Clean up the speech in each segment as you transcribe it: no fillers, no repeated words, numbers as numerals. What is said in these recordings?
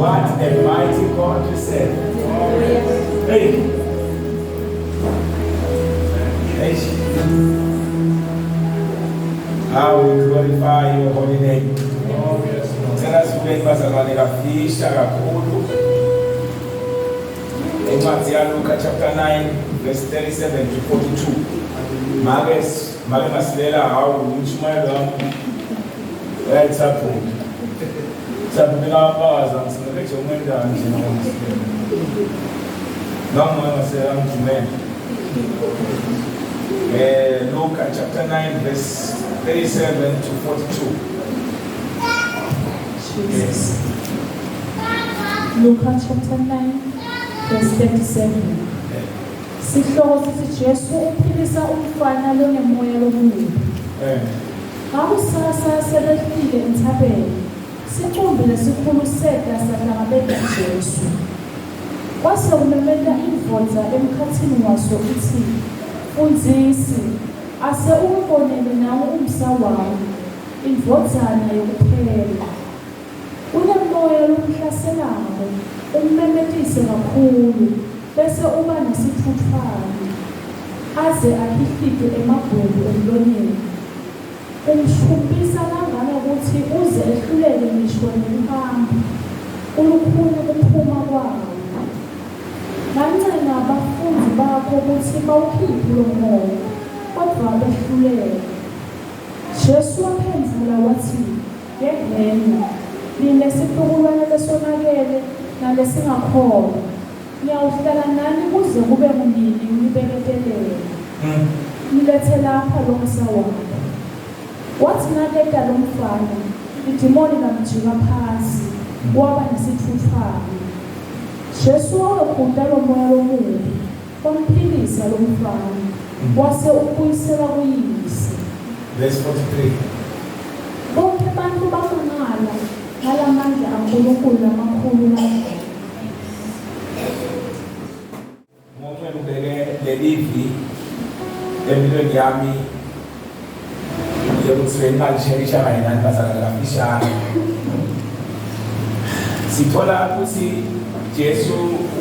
What a mighty God we serve. Hey. Hey. How we glorify your holy name. Oh, yes, Lord. Cela sibukeni bazalwane kafisha kakhulu. Incwadi yaLuka chapter 9 verse 37 to 42. Make make masilela hawu umshumayelo wami uyayithaphula. Thaphula abaza ngisineke nje umendani nje ngomsilela. Noma masilela ngijumele. Eh Luka chapter 9 verse 37 to 42. Jesus. Luka chapter 9 verse 37. Sihloko sithi Jesu uphilisa umfana lonemoya lomubi. Eh. Ngakusasa sebehlile entsabeni, sicumbi lesikhulu seta sahlangabeta Jesu. Kwase kumemeta indvodza emkhatsini waso itsi, Mfundzisi, ase ungibonele nawe umsa wami, indvodzana yekuphela. Unemoya lomhlaselako, ummemetise kakhulu, bese uba nesitfutfwane, aze akhihlite emabhuku emlonyeni. Umshumpisa kangaka kutsi uze ehluleke ngisho nekuhamba. Kulukhuni kuphuma kwawo. Ngancenga bafundzi bakho kutsi bawukhiphe lomoya, kodvwa behluleka. Jesu waphendvula watsi, Yehheni, nine situkulwane lesonakele nalesingakholwa, ngiyawuhlala nani kuze kube ngunini nginibeketelela? Mlethe lapha lomsa wakho. Watsi naketa lomfana, lidimoni lamjika phasi, waba nesitfutfwane. Jesu wawekhuta lomoya lomubi, wamphilisa lomfana, wase umbuyisela kuyise. Verse 43. Bonkhe bantfu bamangala ngalamandla aNkulunkulu lamakhulu lavela. Ngoba ubeke lelivi empilweni yami yokuthi benginganisherisha kanye nani bazalwane kafishane. Sithola ukuthi Jesu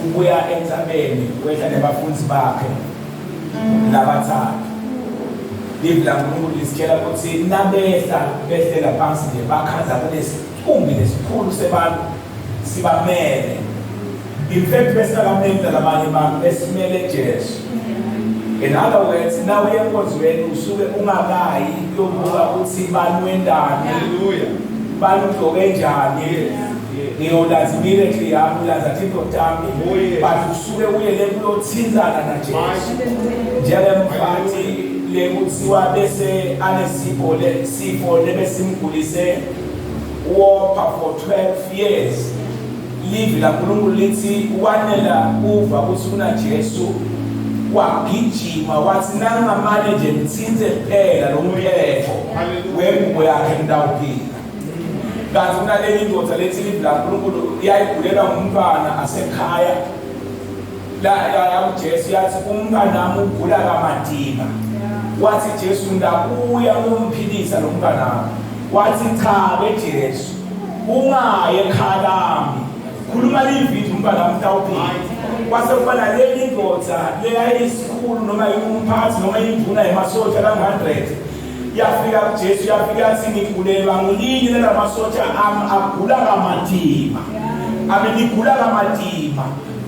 ubuya entsabeni wehla nebafundi bakhe labathathu. Livi laNkulunkulu lisitshela ukuthi nabehla behlela phansi nje bakhandza kunesicumbi lesikhulu sebantu sibamele. In fact besingakameli nalabanye abantu besimele Jesu. In other words, nawe enkonzweni usuke ungakayi kuyobuka ukuthi banwendani. Hallelujah. Banugcoke njani. Ngiyolanza immediately yami ulanza tintfo tami Oh, yes. but usuke uye le kuyothintsana naJesu. Njengemfati lekuthiwa bese anesifo le sifo lebesimgulise wopha for 12 years. Livi laNkulunkulu lithi wanela kuva ukuthi kunaJesu wagijima wathi nangamane nje ngithinte kuphela lo mphetho wengubo yakhe ngitawuphila. Kanti kunalenye indoda lethi livi laNkulunkulu yayigulelwa ngumntwana asekhaya la yakuJesu yathi umntanami ugula kamadima. Wathi Jesu ndabuya kumphilisa lo mntanami. Wathi cha ke Jesu ungaye ekhaya lami khuluma livi umntwana wami utawuphila. Kwase kuba naleli indoda leyayisikhulu noma iwumphathi noma induna yemasosha langu-100 yafika kuJesu yafika yathi ngigulelwa ngulinye lalamasosha ami agula kamadima ami ngigula kamadima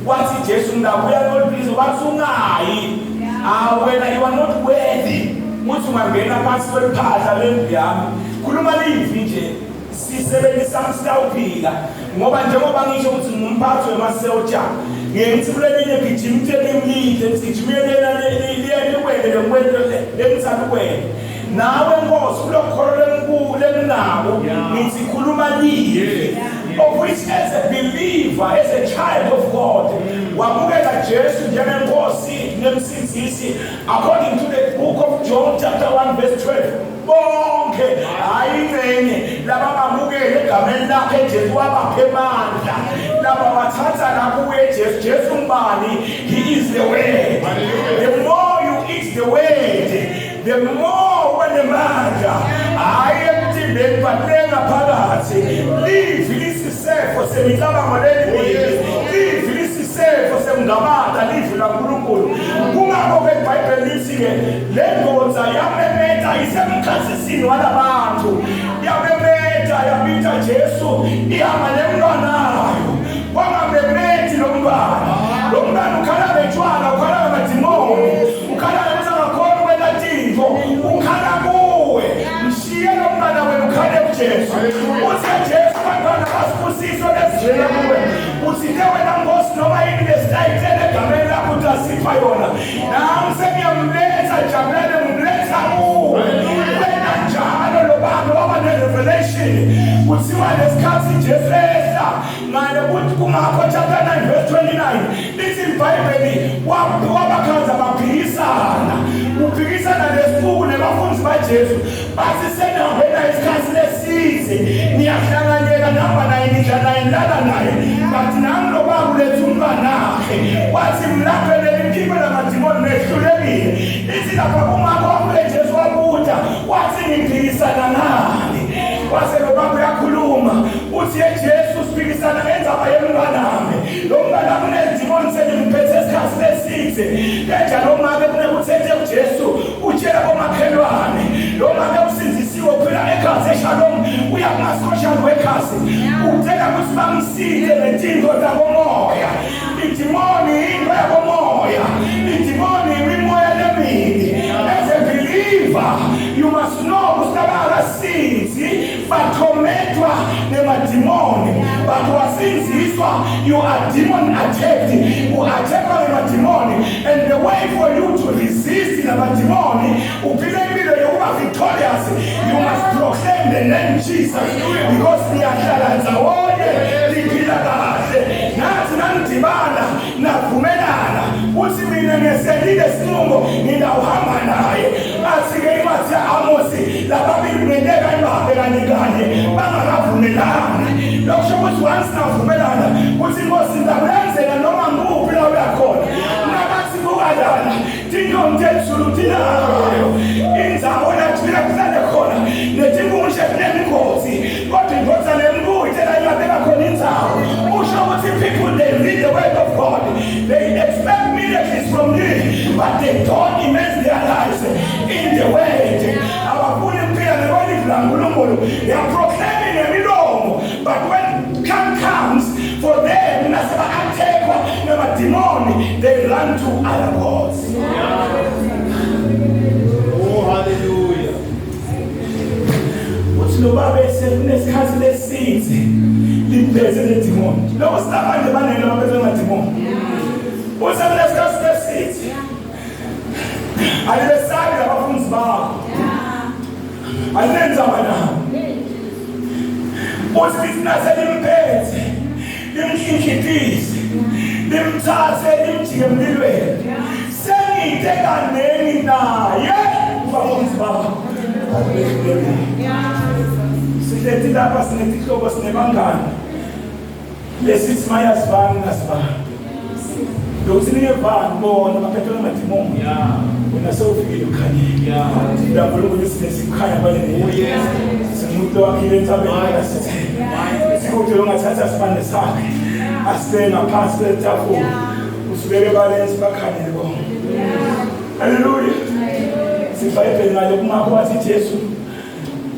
wathi Jesu ngidabuya ngolibizo wathi ungayi ah wena you are not worthy uthi ungangena phansi kweliphahla lendlu yami khuluma livi nje sisebenzisa msitawuphila ngoba njengoba ngisho ukuthi ngumphathi wemasotsha ngiye ngithi kulelinye gijima itshela imlile ngithi lena likwele lekwele lengithanda ukwele nawe nkosi kulokholo lenkulu lenginako ngithi khuluma livi of which as a believer as a child of God wamukela Jesu njengenkosi nemsindisi according to the book of John chapter 1 verse 12 bonke hayi ingxenye labamamukele egameni lakhe Jesu wabapha amandla laba bathatha nakuye Jesu Jesu ngubani he is the word the more you eat the word the more unemandla hayi emtimbeni but lengaphakathi livi lisise lisisefo semicabango lemibi. Livi lisisefo sekungabata livi laNkulunkulu. Kungakho-ke iBhayibheli lithi-ke le ndvodza yamemeta isemkhatsisini walabantu. Yamemeta yabita Jesu ihamba nemntwanayo. Wangamemeti lo mntwana. Lo mntwana ukhala ngetshwala, ukhala ngamadimoni, ukhala ngokuthi akakhoni ukwenta tintfo, ukhala kuwe. Mshiye lo mntwana wena ukhale kuJesu. Uthe Jesu bantwana basibusiso lesivela kuwe. Uthinte wena Nkosi noma yini lesitayitele egameni lakho utasipha yona. Nami sengiyamletha jabulane ngimletha kuwe. Wena njalo lo baba waba ne-revelation. Kuthiwa lesikhathi Jesu ehla ngale kuthi kuMakho chapter 9 verse 29 lithi iBhayibheli wabakhanza baphikisana uphikisana nesixuku nebafundi baJesu bathi senihambe naye isikhathi lesize niyahlanganyela nihamba naye nidla naye nilala naye but nami lo baba uletha umntwanakhe wathi mlaphele limkhiphe lamadimoni nehlulekile ithi lapha kuMakho wabuye Jesu wabuta wathi ngiphikisana ngani wase lo baba uyakhuluma Uthi ye Jesu siphikisana ngendzaba yemntwanami. Lo mntwanami unezidimoni selimphethe isikhathi leside. Kenja lo make kunekuthethe kuJesu utshela komakhelwane. Lo make usindisiwe uphila ekhasi eShalom uya kuma-social workers. Ucela ukuthi bamside ngetinto takomoya. Idimoni into yakomoya. Idimoni imimoya lemibi. As a believer, you must know ukuthi abangakasinzi bathometwa nemadimoni but wasinziswa you are demon attacked u-attackwa ngemadimoni and the way for you to resist lamadimoni uphile impilo yokuba victorious you must proclaim the name Jesus because niyahlala ndzawonye niphila kahle nathi nanidibana navumelana uthi mina ngeselile isinqumo ngingawuhamba naye athi-ke incwadi ya-amosi lababili kungenteka ibahambe kanye kanye bangakavumelani lokusho ukuthi once navumelana ukuthi inkosi ndakuyenzela noma ngikuphi la uyakhona nakathi buka lana tintombi tezulu tinayo indzawo lathina kuhlale khona netimushe kunemikhosi kodwa indvodzana yembuyi tela ingabeka khona indzawo usho ukuthi people they read the word of God they expect miracles from you but they don't immerse their lives in the word abafuni kuphila ngekwelivi laNkulunkulu they are proclaiming ngemilomo but when come comes for them naseba-attackwa namadimoni they run to other gods Oh, hallelujah. uthi lo baba sekunesikhathi lesithe limphethe ledimoni lokho sinabanje banene baphethe amadimoni uthi kunesikhathi lesithe alibesabi labafundi bakho alinenzaba nabo uthi lithi naselimphethe limhlinhlitise limthathe limjike emlilweni sengithe kaningi naye ubafundi bakho sihleti lapha sinetihlobo sinebangani lesithi mayasivani nasivani lokuthi ningevani bona baphethwe ngamadimoni wena sewufikile ukhanyile uNkulunkulu sinesikhanya balele Oh, yes. simuntu wakhile entabeni kasithele sikude ongathatha sibane sakhe asibeke ngaphansi kwetafula usibeke ebaleni sibakhanyele bonke haleluya sibhayibheli ngale kumakho wathi Jesu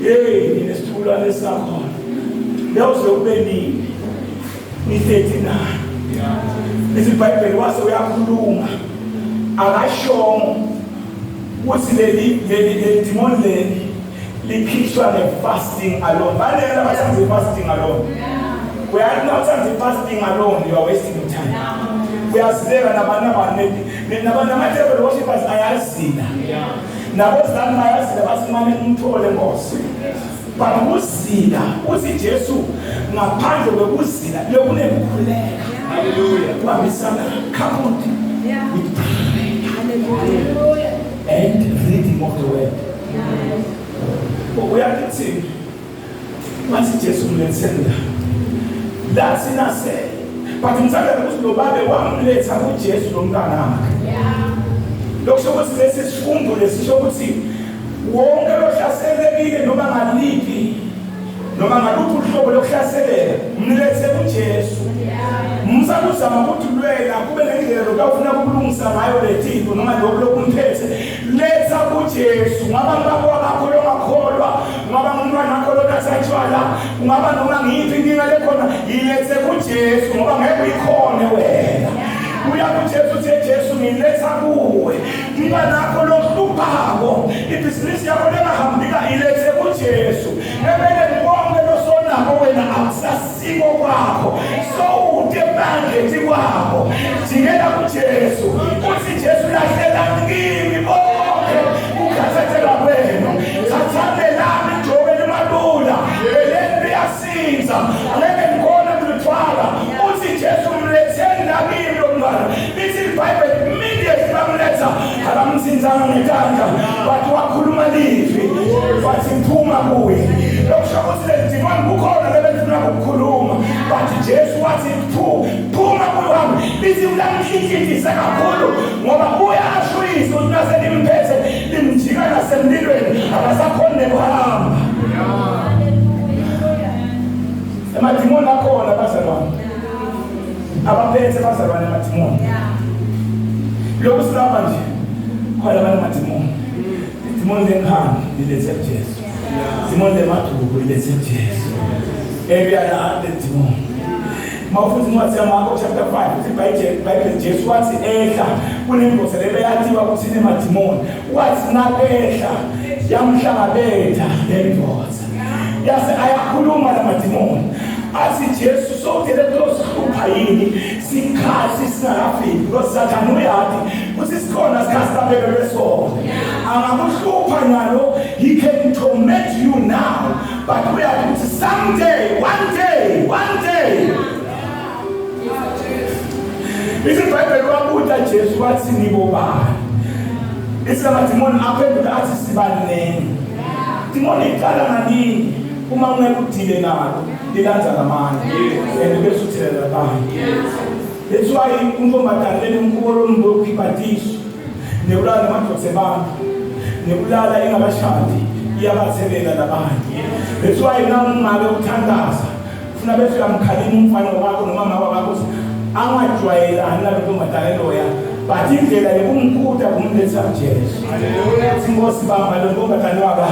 hey nginesithukulwane esakhona lewuze kube nini ni-39 lithi ibhayibheli wase uyakhuluma akashongo ukuthi leli leli leli demon leli likhishwa nge-fasting alone baningi abathanda i-fasting alone uyathi nawuthanda i-fasting alone you are wasting your time uyazileka nabantu abantu nama-table worshippers ayazila nabozali bayazila bathi mane umthole nkosi but kuzila uthi Jesu ngaphandle kwekuzila lokunekukhuleka Hallelujah. kuhambisana coupled Yeah. with prayer Hallelujah. and reading of the word uyakuthi wathi Jesu mletheni la lathi nase but ngithanda ukuthi lo babe wamletha kuJesu lo mntanakhe lokusho ukuthi lesi sifundo lesisho ukuthi wonke lohlaselekile noma ngaliphi Noma ngaluphi uhlobo lokuhlaseleka, mlethe kuJesu. Musa kuzama ukuthi lwela kube nendlela lokufuna ukulungisa ngayo letinto noma lokhu lokumphethe. Letha kuJesu. Ngaba ngibaba wakho longakholwa, ngaba ngumntwana wakho lonatha tshwala, ungaba noma ngiyiphi inkinga lekhona, yilethe kuJesu ngoba ngeke uyikhone wena. Uya kuJesu uthi Jesu ngiletha kuwe. Umntwana wakho lohluphako, ibhizinisi yakho lengahambika ilethe kuJesu. Empeleni konke losonako wena akusasiko kwakho. Sowude ebandleni kwakho. Jikela kuJesu. Uthi Jesu lahlelani kimi bonke ukukhathatheka kwenu. Thathani lami ijobe limalula. Leleni liyasinza. Angeke ngikhona kulithwala. Uthi Jesu mletheni la kimi lo mntwana. Lithi iBhayibheli immediately bamletha abamthinzanga ngetandla but wakhuluma lizwi wathi phuma kuye. Lokusho ukuthi leli demon kukhona lebelifuna ukukhuluma but Jesu wathi phuma kuye wami. Lithi ulamhlinhlithisa kakhulu ngoba uyasho izwi ukuthi naselimphethe limjika nasemlilweni akasakhoni nekuhamba. Emadimoni akhona bazalwane. Abaphethe bazalwane emadimoni. Lokhu silapha nje khona banamadimoni. Idimoni lenkhani lilethe kuJesu. Idimoni lemaduku lilethe kuJesu. Ebuyala le dimoni. Mawufuthi incwadi yaMarko chapter 5 uthi iBhayibheli Jesu wathi ehla kunendoda lebeyathiwa ukuthi inemadimoni. Wathi nakehla yamhlangabetha le ndoda. Yase ayakhuluma lamadimoni. Athi Jesu sowudele kuzosihlupha yini sikhathi singakafiki because Sathane uyati ukuthi sikhona isikhathi sabekelwe sona. Angakuhlupha nalo he can torment you now but uyazi ukuthi someday one day one day Ithi iBhayibheli wabuta Jesu wathi nibobani? Ithi lamadimoni aphendula athi sibaningi. Dimoni iqala ngalinye uma ungeke udile nalo lilanza ngamandla and bese uthelela abanye. That's why untombazane lenomkhubo lombi wokukhipha tisu nekulala namadoda ebantu nekulala ingabashadi iyabathelela labanye. That's why nawungabe uthandaza funa bese uyamkhalima umfana wakho noma mama wakho ukuthi angajwayelani nalo ntombazane loya but indlela yokumkhuta kumletha kuJesu. Haleluya. Inkosi bamba lo ntombazane wababa.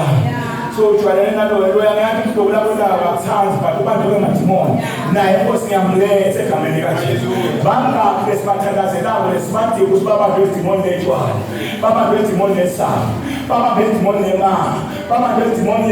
So ujwayelene naloyo loya ngiyathi ukuthi lokhu labo laba akuthandi but ubanjwe ngemadimoni naye inkosi ngiyamletha egameni likaJesu. Bangakhi lesibathandazelako lesibadinga ukuthi babanjwe idimoni letshwala, babanjwe idimoni lesaba, babanjwe idimoni lemali, babanjwe idimoni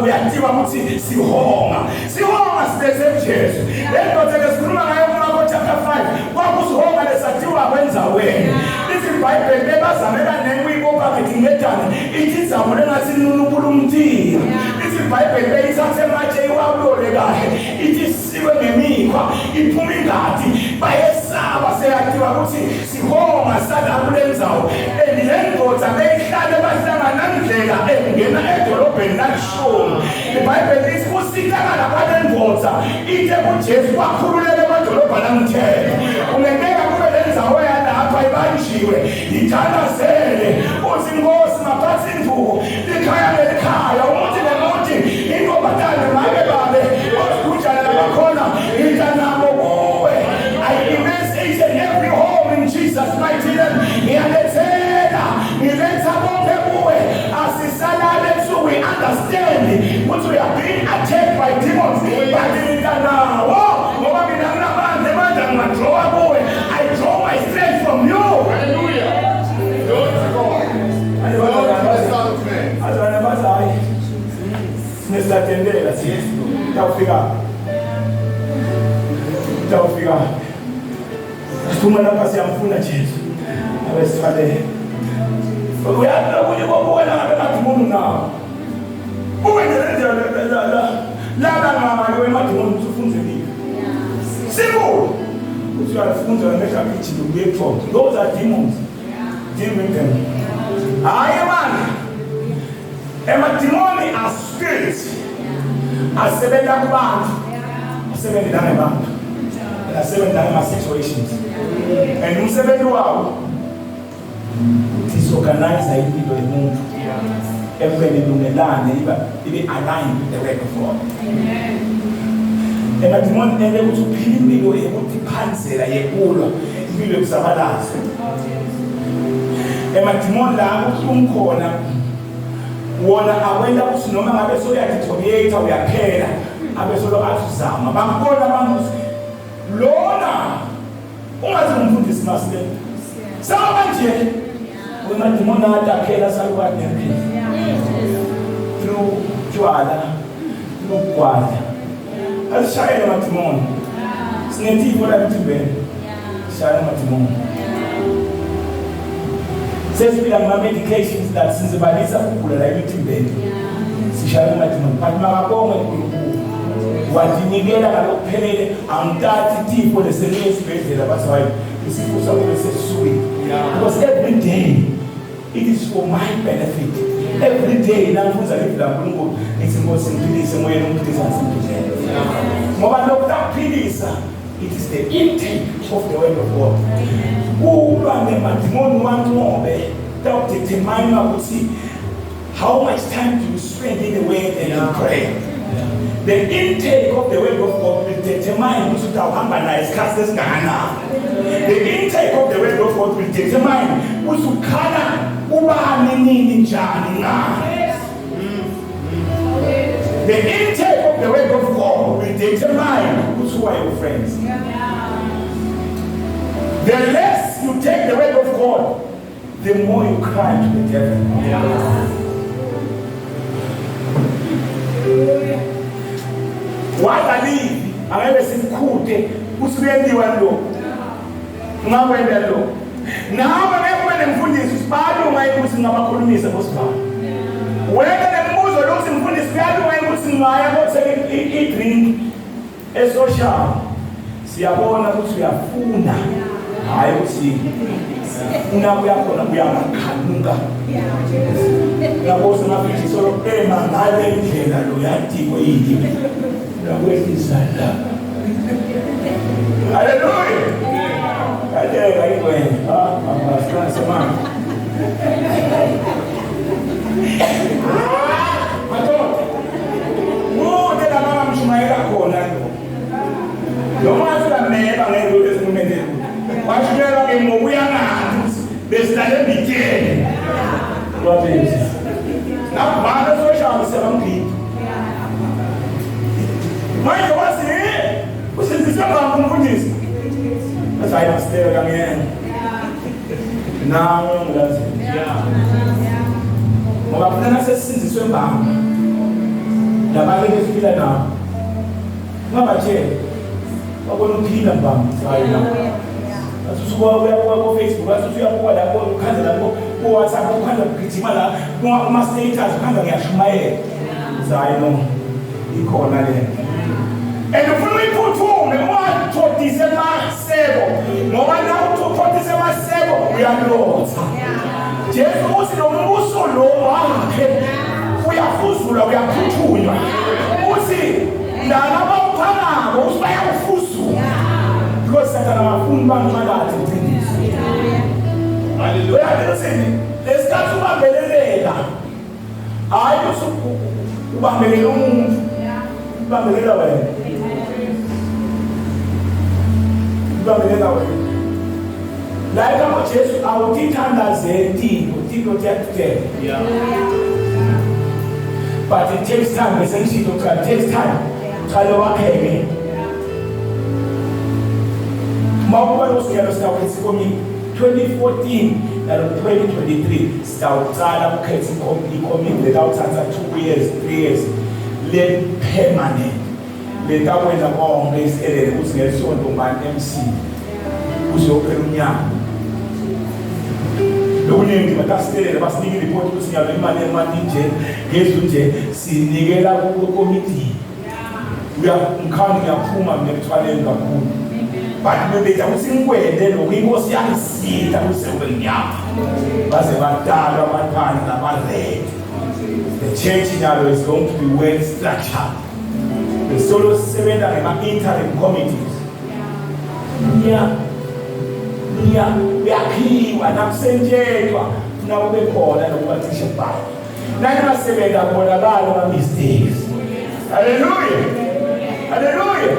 uyathiwa ukuthi sihonga sihonga silethe kuJesu. Le ndoda ke sikhuluma ngayo kuMarko chapter 5 kwakusihonga lesathiwa kwenza wena. Lithi iBhayibheli bebazamela nekuyibopha ngithi ngedane ithi izamo lengathi inunukula umthiya. Lithi iBhayibheli beyithathe amatshe iwawulole kahle ithi isiwe ngemikhwa iphuma ingadi bayesaba seyathiwa ukuthi sihonga sala kule ndzawo and le ndoda beyihlale bahlangana ndlela engena edolobheni lalishumi. IBhayibheli lithi kusitakala kwale ndoda ithe kuJesu kwakhululeka amadolobha lamthele. Kungenteka kube le ndzawo yalapha ibanjiwe ithandazele uthi Nkosi maphathi induku likhaya nelikhaya umuthi nemuthi intombazane make babe osigujana labakhona ngita nabo kuwe. I immerse each and every home in Jesus mighty name. Ngiyalethela ngiletha bonke kuwe asisalale ebusuku we understand ukuthi we are being attacked by demons but ngita nawo ngoba mina nginamandla emandla ngiwadrowa kuwe. I draw my strength from you. Hallelujah. Glory to God. Glory to the Son of Man. Azalwane bathi hayi sinesatendela tawufika tawufika siphuma lapha siyamfuna Jesu abesithwalele uyazi okunye kokuwela ngabe madimoni nawo ube nendlela lala ngalo emadimoni ukuthi ufunzelile simple uthi uyafunza ngamehlo agijima kuye kuthona those are demons deal with them. Hayi manje emadimoni are spirits asebenza kubantu asebenza nangebantu asebenza ngama-situations and umsebenzi wawo disorganize impilo yomuntu ekubeni ilungelane iba ibe aligned with the word of God. Emadimoni ente ukuthi uphile impilo yekutiphanzela yekulwa impilo yokuzabalaza. Emadimoni la kubuhlungu khona wona akwenta ukuthi noma ngabe soyadithobiyetha uyaphela abe solo athi uzama bakubona abantu ukuthi lona ungathi ngumfundisi master saba nje wemadimoni adakhela salukazi nempilo through tshwala through gwala asishayele amadimoni sinethifo la emthimbeni shaya amadimoni sesiphila ngama-medications that sizibalisa ukugula la emithimbeni sishaya amadimoni but makabongwe uNkulunkulu watinikela ngalokuphelele angitathi tifo leselinye esibhedlela bathi hayi isifo sakho besesisukile because every day it is for my benefit every day nangifunza livi laNkulunkulu ngithi Nkosi ngiphilise emoyeni ungiphilisa ngisemphilele ngoba lokhu takuphilisa it is the intake of the word of God kulwa nemadimoni wanqobe tawudetermine ukuthi how much time do you spend in the word and in prayer the intake of the word of God will determine ukuthi utawuhamba naye isikhathi esingakanani the intake of the word of God will determine ukuthi ukhala ubani nini njani ngani The intake of the word of God will determine who are your friends. The less you take the word of God, the more you cry to the devil. Wangalivi angeke simkhute kuthi kuyentiwa lo. Ungakwenda lo. Nawe ngeke ube nemfundisi sibalunga ukuthi singabakhulumisa bosibani. Wena nembuzo lo uthi mfundisi kuyalunga ukuthi ngingaya kothenga i-drink esocial. Siyabona ukuthi uyafuna. Hayi ukuthi ufuna kuya khona uyangakhanuka. Yabo semafithi solo ema ngale ndlela lo yadikwe yini. Uyakwehlisa la. Haleluya. Kade kayingwenya. Ah, mama sikhanse mama. Madoda. Mude la mama mshumayela khona lo. Noma asilameba ngeke esimumele. Washumayela ke ngokuya ngathi besihlale embitsheni. Wathi. Nabhala social siyamgida. Manje wathi usindiswe ngaphi umfundisi? Athi hayi masitela kangiyena. Nawe ngilazi. Ngoba kufanele sesindiswe mbamba. Labantu esiphila nabo. Ungabatsheli. Babona uphila mbamba. Hayi la. Athi usuka uyabuka ku Facebook, athi uyabuka lapho ukhanza lapho ku WhatsApp ukhanza kugijima la kuma status ukhanza ngiyashumayela. Hayi no. Ikhona le. And ufuna uyiphuthume ungathodise maseko ngoba na uthodise maseko uyalotha. Jesu uthi lo mbuso lo wakhe uyafuzula uyaphuthunywa. Uthi laba bawuphakako uthi bayawufuzula. Because Sathane akafuni banqakathi iqiniso. Haleluya. Uyazi lesikhathi ubambeleleka hayi ukuthi ubambelela umuntu ubambelela wena ubambelela wena la ekamo Jesu awutithandazeli tinto tinto tiyakutela yeah. But it takes time bese ngishilo cha it takes time qale wakheke mawuba losiyalo sitawukhetha ikomiti 2014 nalo 2023 Sitawucala ukukhetha ikomiti letawuthatha 2 years 3 years le permanent letakwenza konke isielele ukuthi ngelisonto ngubani MC uzophela unyaka lokuningi batasikelele basinike iripoti ukuthi ngiyalo imali emali nje ngezu nje sinikela kukomiti uyangikhani ngiyaphuma mina ekuthwaleni kakhulu but bebetha ukuthi ngikwende lokhu inkosi yangisita kuze kube mnyama baze badalwa abantwana labaredi the church nyalo is going to be well structured besolo sisebenza ngema-interim committees nya nya kuyakhiwa nakusentshelwa funa kube khona nokuba cishe bhayi. Nani masebenza kubonakala ama mistakes. Haleluya. Haleluya.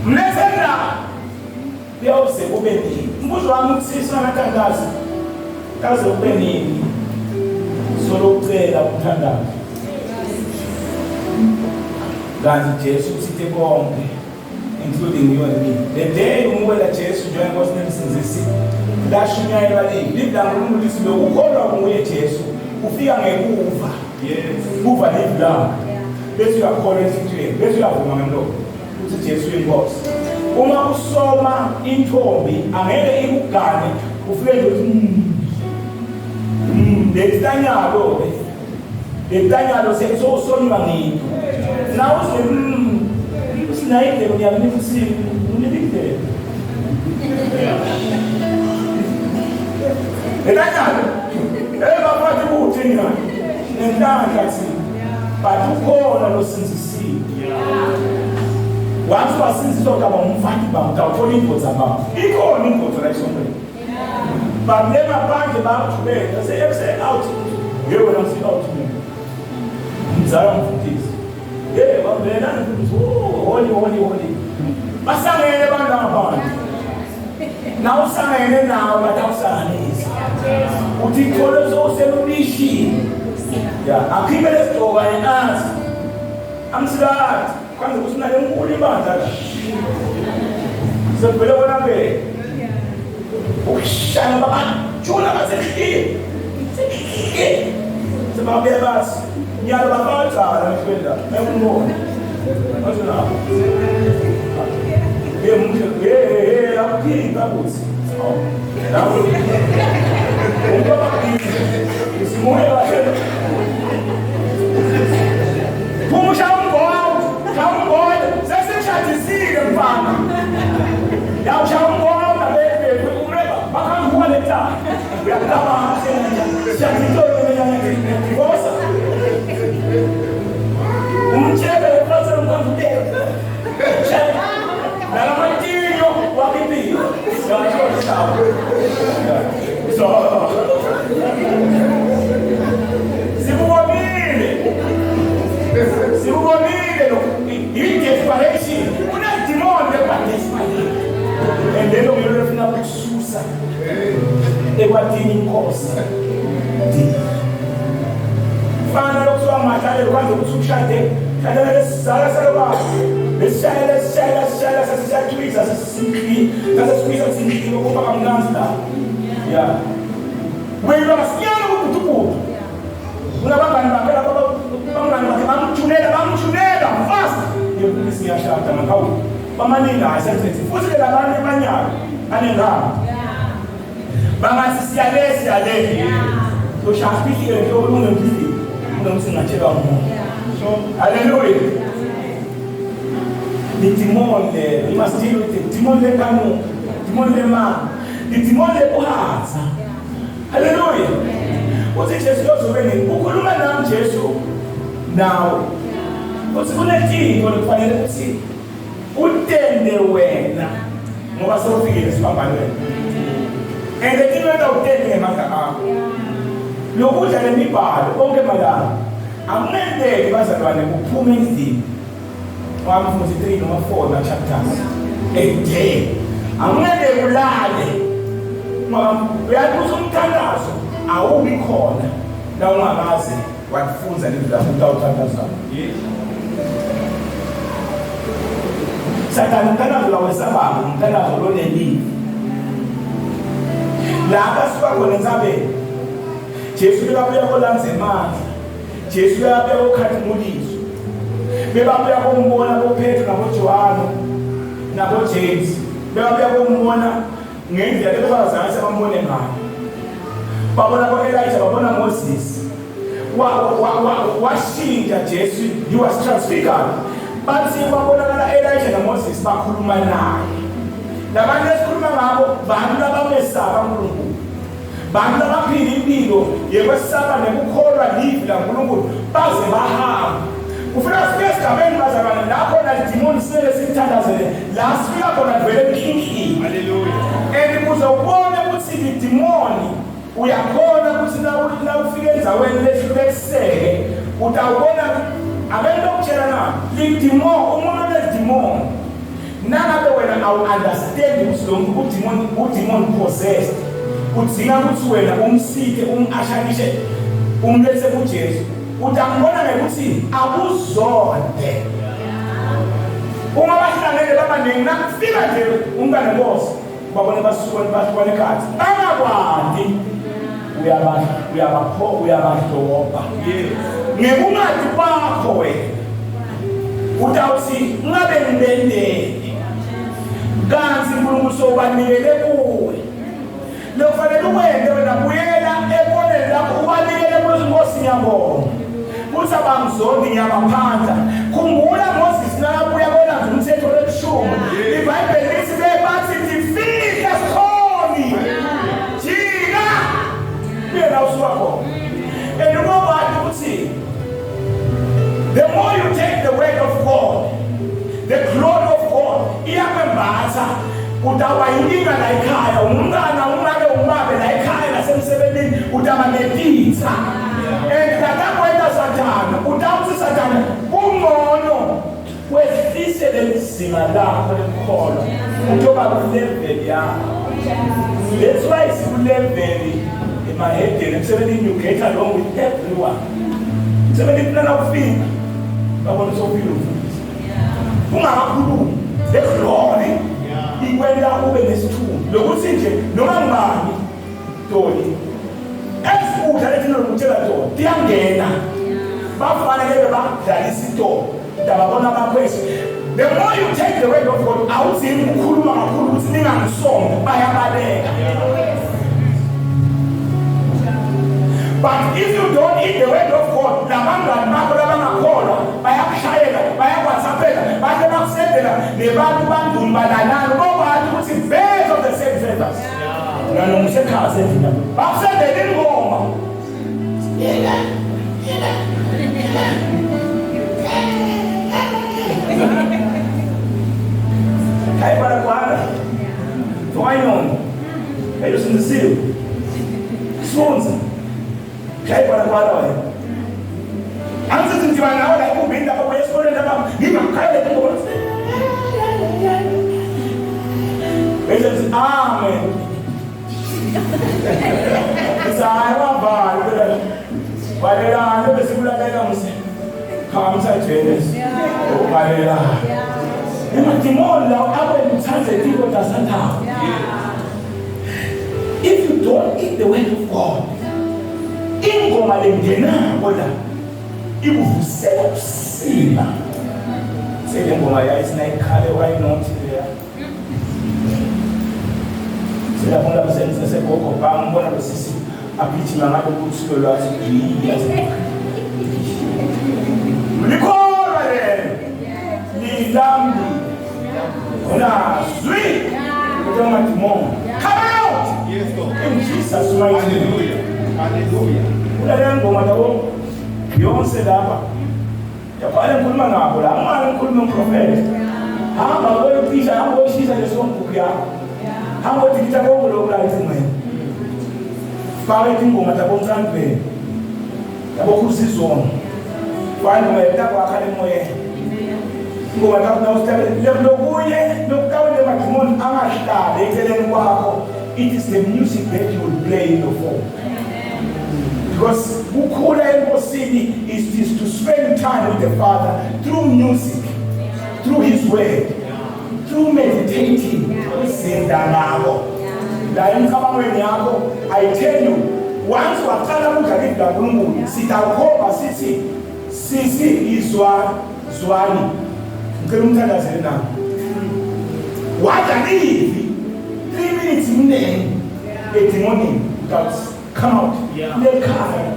Mlethela kuyawuze kube nini? Umbuzo wami uthi sangathandazi kaze kube nini? Solo ucela ukuthandaza. Kanti Jesu uthithe bonke, including you and me. The day umukela Jesu njengenkosi nemsindisi, lashunyayelwa livi. Livi laNkulunkulu lithi lokukholwa nguye Jesu ufika ngekuva. Yes. Kuva livi lakhe. Bese uyakholwa enhlitiyweni, bese uyavuma ngemlomo ukuthi Jesu uyinkosi. Uma usoma intombi angeke ikugane, ufike nje uthi lelitanyalo ke. Lelitanyalo sesosonywa ngito. Nawe uze sinayindlela ngiyakunika usimu, unika indlela. Lelitanyalo. Eh baphathi kuthi ngani? Nenhlanhla thina. But ukhona losinzisiwe. Once wasinziswa utaba umfati baba, utawuthola indoda baba. Ikhona indoda la esontweni. But le ngaphandle bayajubeka, se se out. Yebo wena usi out mina. Mzala mfundisi. Hey bambena mfundisi. Oh, holy holy holy. Basangene abantu ngaphandle. Na usangene nawe batawusanganisa. Uthi ithole sowuselubishini. Ya, akhiphe lesigqoko ayengazi. Amsikati. Kwanza ukuthi unale nkulu ibandla la. Sekuvele konakele. Ukushaya babajula basehlile. Sehlile. Sebabuye bathi nyalo bafaka emehlweni la. Ekumbona. Bathi lapho. Hey muhle, hey hey hey, akuphika kuthi. Lapho. Umntwana isimuye kahle. Phuma ushaya umbhodo, shaya umbhodo, sesikushadisile mfana. Ya ushaya umbhodo bebe, umreba, bakhanguka le taba. Uyacabanga siyangithola mina divorce. Umtshele ephathele umkamfutela. Nalamatinyo wakipilo. Siyathola sawo. So Sikubonile. Sikubonile lokhu. I-desperation. Kunedimoni leba-desperate. And lelo ngilo lefuna ukususa ekwatini inkosi. Fana lokuthiwa madlalelo kwanze ukuthi ushade. Shadela lesizala salobaba. Besishayela sishayela sishayela sesiyacwisa sesisimhlile. Sesicwisa simhlile ukuba kamnandi la. Yeah. Wena masinyane ukubutubutu. Unabangani bakhe lapha, bangani bakhe bamthunela bamthunela fast. Yebo siyashada ngakho. Bamaningi hayi senze futhi ke labanye abanyalo anengane. Bangathi siyale siyale. So shafiki nje olungemphili. Kunokuthi ngatshelwa ngumuntu. Hallelujah. The demon le, you must deal with it. Demon le kanu, demon le ma, the demon le kuhaza. Hallelujah. Uthi Jesu yozobe nini? Ukhuluma nami Jesu nawe. Uthi kunetinto lekufanele ukuthi utende wena ngoba sewufikile esiphambanweni. And the thing wena utende ngemandla akho. Lokudla lemibhalo konke malanga akumenzeki bazalwane kuphume endlini. Wamfundisa 3 noma 4 na chapters a day. Angeke ulale. Ngoba uyabuza umthandazo awubi khona la ungakaze wakufunza livi lakho utawuthandaza. Yes. Sathane umthandazo lawesabako umthandazo lonelivi. Lapha sisuka khona entsabeni. Jesu bekabuya kolanza emandla. Jesu uyabuya kokhathimuliso. Bebabuya kombona boPetro naboJohane naboJames. Bebabuya kombona ngendlela ebebazange sebambone ngayo. Babona bo-Elijah, babona Moses. Washintsha Jesu, he was transfigured. Bathi kwabonakala Elijah naMoses bakhuluma naye. Labantu esikhuluma ngabo bantu abamesaba uNkulunkulu. Bantu abaphila impilo yekwesaba nekukholwa livi laNkulunkulu baze bahambe. Kufuna sifike esigabeni bazalwane la khona idimoni sele sithandazele la sifika khona vele inkingi. Hallelujah. And ukuze ubone ukuthi idimoni uyakhona nawufika endzaweni lehlulekiseke utawubona ake ngitokutshela na lidimoni umuntu onedimoni nangabe wena awu-understand ukuthi lo muntu udimoni udimoni possessed udzinga ukuthi wena umsike um-ashanishe umlethe kujesu utambona ngekuthi akuzonde uma bahlangene babaningi nakufika nje umntana nkosi babone basuka bahlukane ekhathi bangakwandi uyabapho uyabadobha ngekungathi kwakho wena utawuthi ngabe ngibendeni kanti uNkulunkulu sobanikele kuwe lokufanele ukwente wena buyela ekoneni lakho ubanikele kuNkosi ngiyabonga kuthi abangizondi ngiyabaphandla khumbula Moses nakabuya kolanza umthetho leshumi iBhayibheli lithi bebathi ndifika sikhoni jika kuye la usuka khona and ubobati ukuthi the more you take the word of God the glory of God iyakwembatha utawuba yinkinga la ekhaya umntana umake umabe la ekhaya nasemsebenzini utaba netitha and latakwenta sathane utawuthi sathane kungcono wehlise lelizinga lakho lekukholwa utoba kulevel yakho that's why sikulevel emahedeni emsebenzini you get along with everyone emsebenzini plana ufika babona sowufile umfundisi ungakakhulumi le glory ikwenta ube nesithunzi lokuthi nje noma ngubani toli ezikudla leti nokutshela tona tiyangena bafanele bebadlalisa itolo ndababona abakhwesi the more you take the word of God awudzingi ukukhuluma kakhulu ukuthi ningangisongi bayabaleka But if you don't eat the word of God, labangani bakho labangakholwa bayakushayela, bayakwatsaphela, bahle bakusendela nebantu banduni balalana bobathi ukuthi birds of the same feathers. Nalona usekhaya sendlini yakho. Bakusendela ingoma. Hayi bana kwana. Why not? Hey, usindisiwe. Sunza. Hayi bana kwana wena. Angithi ngiba nawe la ekumbini lapha kuya esikoleni lapha ngingakhayela ingoma. Bese amen. Hayi wabhala phela. Balelana bese kulalela mse. Khamisa Jenes. Ubalelana. Emadimoni lawo abe uthande tiko tasathane. If you don't eat the word of God, ingoma lengenako la ikuvusela usima. Sele ngoma yayisinayikhala why not leya. Siyabona lapho segogo bami ngibona lo sisi agijima ngalo ukuthi lo lwathi yazi. Likholwa lelo. Lilambi. Khona zwi. Kodwa amadimoni. Come out. Yes, Lord. In Jesus mighty name. Hallelujah. Hallelujah. Kulalela ngoma labo yonke lapha. Yabhala ngikhuluma nabo la, angimane ngikhulume umprofethi. Hamba uyocisha, hamba uyoshisa leso nkukhu yakho. Hamba udilitha konke lokhu la ecingweni. Faka ingoma zabomsandweni. Yabo khusizona. Faka ingoma yetakwakha lemoyeni. Ingoma zakho nawusihlabele lokunye lokutawule madimoni angahlali eceleni kwakho. It is the music that you will play in your phone. Because kukhula enkosini is, is to spend time with the Father through music, through His Word, through meditating. Uzinda ngako. La emcabangweni yakho, I tell you, once waqala ukudla izwi laNkulunkulu, sitawukhomba sithi sisi izwa zwani. Ngicela umthandazele nami. Wadla livi 3 minutes mnene edimonini utawuthi come out lekhaya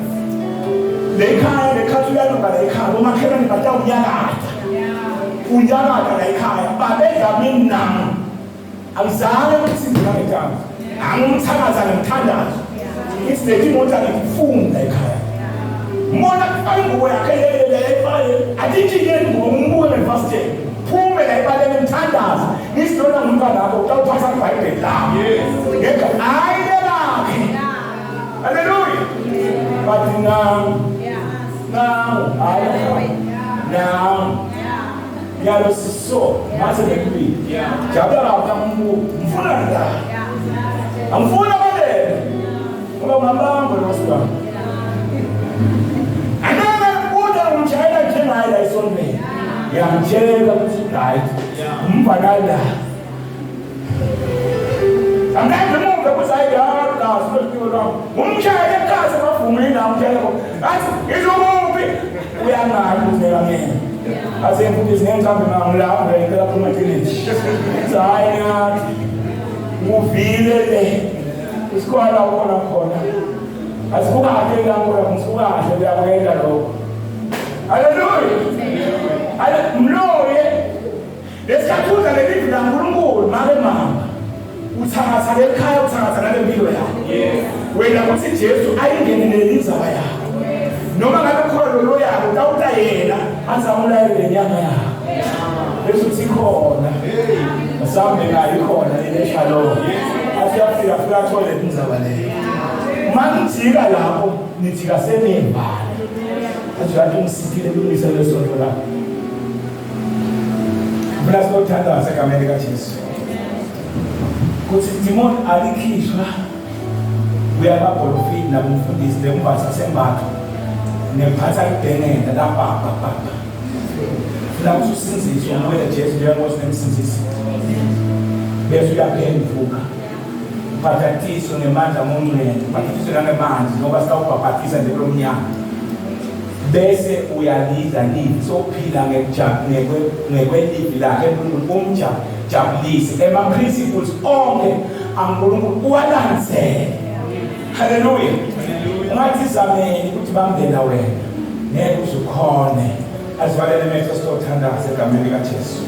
lekhaya lekhathi uyalunga lekhaya bomakhelwane batawunyakata unyakata la ekhaya babedlamini nami angizange ukuthi ngingangethanda angumthakaza ngimthandazo ithi lethi imoto angifuni la ekhaya mona kufaka ingubo yakhe leyefake atitshinye ingubo ngumbuke ngefasitela phume la ebaleni mthandazo ngisilona ngumntwana wakho utawuphatha ibhayibheli lakho ngeke hayi lelakhe haleluya Now. Nyalo siso mase nekubili. Jabula lapha mbu mfuna la. Angifuna balele. Ngoba ungambamba lo sibamba. Anana kuda umshayela njengaye la esontweni. Ngiyamtshela ukuthi right. Umfana la. Angeke emuva ukuthi hayi la sibekile lwami. Umshayele ekhasi bavumile la umshayele. Athi izokuphi? Uyangazi ukuthi ngikamele. Aze mfundisi ngeke ngihambe ngangilapho ngicela phuma eqiniso. Hayi ngathi uvile le. Isikole ukhona khona. Asikukahle la khona ngisukahle uyakwenda lokho. Haleluya. Haleluya. Mloye Lesikhathi leli livi laNkulunkulu make mama uthakatha lekhaya uthakatha nale mpilo yakho. Wena kuthi Jesu ayingenelele indzaba yakho. Noma ngabe khona lolo yakho utawuta yena azamulayele lenyama yakho. Bese uthi khona. Asambe nayo ikhona le shalom. Athi afika afika athole indzaba leyo. Manijika lapho nijika senembala. Athi kanti ungisithile kulungisa lesonto lapho. Ngifuna siyothandaza egameni likaJesu. Kuthi demon alikhishwa uyababholofini nabumfundisi lekumbatha sembatho nekuphatha ibhengela labhabha bhabha. Funa ukuthi usinziswe umwele Jesu njengoba sinemsinzisi. Bese uyaphenduka. Ubhajathiswe ngemandla ngongcwele, ubhajathiswe nangemanzi ngoba sitawubhabhatisa nje kulo mnyaka. Bese uyalidla livi sophila ngekwelivi lakhe uNkulunkulu umjabulise. Ema-principles onke aNkulunkulu uwalandzele. Haleluya. Ungathi zameni ukuthi bambela wena. Ngeke uze ukhone. Asivalele emehlo sitothandaza egameni likaJesu.